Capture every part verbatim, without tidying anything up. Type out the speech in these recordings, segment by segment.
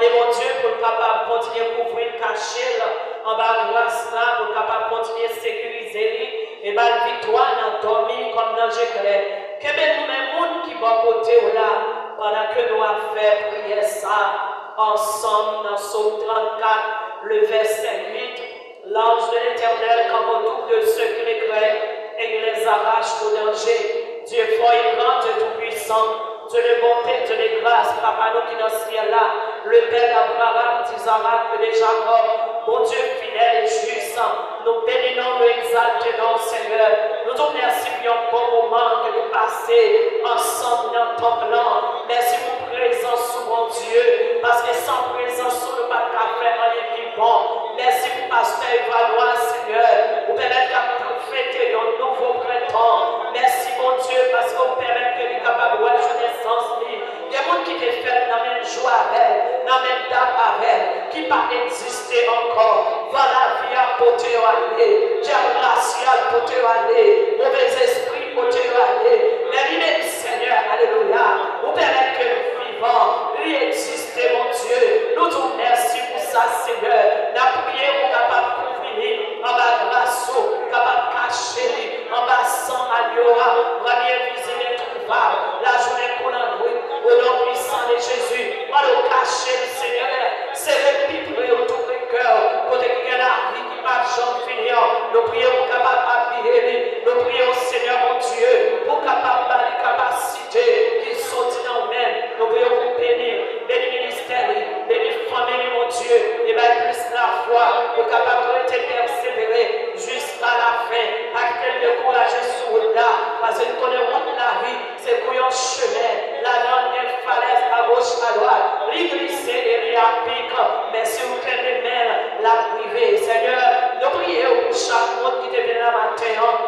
E Bondye pou l kapab kontinye kouvri l, kache l anba gras la, pou l kapab kontinye sekirize li e ba l viktwa nan dòmi kòm nan je klè. Kenbe nou men moun ki bò kote w la, pandan ke nou ap fè priyè sa ansanm nan Sòm trannkat, le vèsè uit. L'ange de l'Éternel campe autour de ceux qui le craignent et il les arrache au danger. Dieu fort et grand, Dieu tout-puissant, Dieu de bonté, Dieu de grâce, Papa nou ki nan syèl la, le Père d'Abraham, d'Isaac et de Jacob, Bondye fidèl e jis, nou beni non, nou egzalte non, Senyè. Nou di w mèsi pou yon bon moman ke nou pase ansanm nan tanp lan. Mèsi pou prezans ou, Bondye, paske san prezans ou, nou pa t ka fè anyen ki bon. Mèsi pou pastè Evalwa, Senyè. Ou pèmèt k ap fete yon nouvo prentan. Mèsi, Bondye, paske ou pèmèt ke li kapab wè jou nesans li. Gen moun ki te fèt nan menm jou avè l, nan menm dat avè l, ki pa egziste ankò. Van lavi a pote yo ale, dyab rasyal pote yo ale, move zespri pote yo ale. Men li menm, Senyè, alelouya, ou pèmèt ke l vivan, li egziste, Bondye. Nou di w mèsi pou sa, Senyè. N ap priye pou w kapab kouvri li anba gras ou, kapab kache li anba san agno a. Premye vizit entouvab, lajounen kou lannwit, o non pwisan de Jezi. Mande w kache l, Senyè. Sere l pi pre w, tou pre kè w, kote ki gen lavi ki p ap janm fini an. Nou priye pou w kapab abiye li. Nou priye w, Senyè Bondye, pou w kapab ba li kapasite ki soti nan ou menm. Nou priye w pou w beni l, beni ministè li, beni fanmi li, Bondye, e bay plis lafwa pou l kapab rete pèsevere jiska lafen. Pa kite l dekouraje sou wout la, paske n konnen wout lavi se kou yon chemen, ladan l gen falèz agoch, adwat, li glise e li apik. Men si w kenbe men l, l ap rive. Senyè, nou priye w pou chak moun ki te vin la maten an.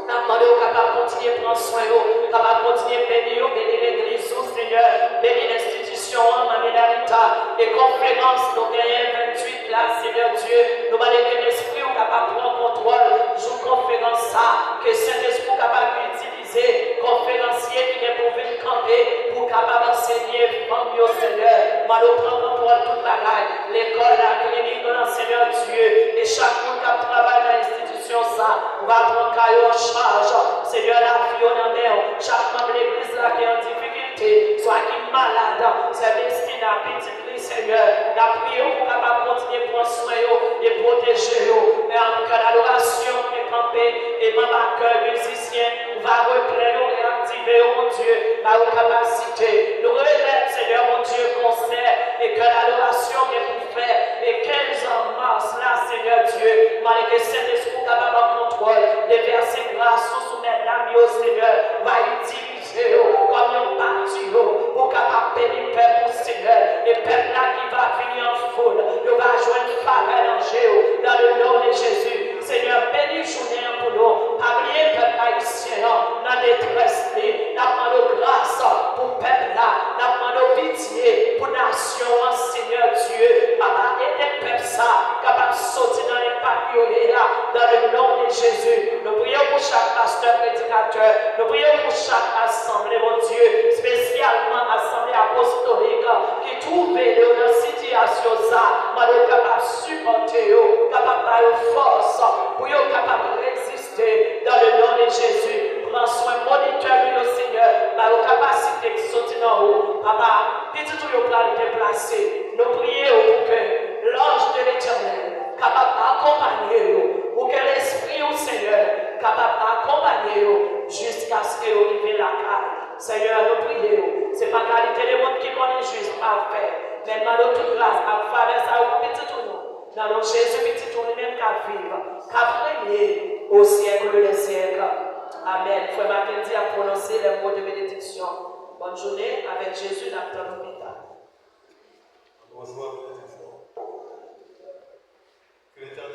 N ap mande w kapab kontinye pran swen yo, kapab kontinye beni yo, beni legliz ou, Senyè, beni enstitisyon an, Manmi Danita, e konferans nou genyen venntuit la, Senyè Dye, nou mande ke Lespri w kapab pran kontwòl jou konferans sa, ke Sentespri w kapab itilize konferansye ki gen pou vin kanpe pou kapab ansenye fanm yo, Senyè. Mande w pran kontwòl tout bagay, lekòl la, klinik lan, Senyè Dye, e chak moun k ap travay nan enstitisyon sa, ou va pran ka yo an chaj. Senyè, lavi yo nan men w. Chak manm legliz la ki an difikilte, swa ki malad, sè Destina, pitit li, Senyè, n ap priye w pou w kapab kontinye pran swen yo e pwoteje yo. E an kè dadorasyon ki kanpe, e manm akèy, mizisyen, ou va replen yo, reyaktive yo, Bondye, ba yo kapasite. Nou remèt, Senyè, Bondye, konsè e kè dadorasyon gen pou fè e kenz mas la, Senyè Dye. Mande ke Sentespri w kapab an kontwòl, devèse gras ou sou mètdam yo, Senyè, va itilize yo kòm yon pati yo pou kapab beni pèp ou, Senyè. E pèp la ki va vini an foul, yo va jwenn favè nan je w, dans le nom de Jésus. Senyè, beni jounen an pou nou. Pa bliye pèp ayisyen an nan detrès li. N ap mande w gras pou pèp la. N ap mande w pitye pou nasyon an, Senyè Dye. Papa, ede pèp sa kapab soti nan enpak yo ye a, dans le nom de Jésus. Nou priye w pou chak pastè, predikatè. Nou priye w pou chak asanble, Bondye, espesyalman asanble apostolik ki twouve yo nan sitiyasyon sa. Mande w kapab sipòte yo, kapab ba yo fòs pou yo kapab reziste, dans le nom de Jésus. Pran swen monitè nou yo, Senyè, ba yo kapasite ki soti nan ou. Papa, pitit ou yo pral deplase. Nou priye w pou ke l'ange de l'Éternel kapab akonpanye yo, pou ke Lespri w, Senyè, kapab akonpanye yo jiskaske yo rive lakay. Senyè, nou priye w. Se pa kalite de moun ki konnen jis pafè, men n mande w tout gras ak favè sa yo pou pitit ou yo. Nan non Jezi, pitit ou li menm k ap viv, k ap renye au siècle des siècles. Amèn. Frè Mackendy ap pwononse les mots de bénédiction. Bòn jounen avèk Jezi, n ap tann ou pita. Bonswa, frè.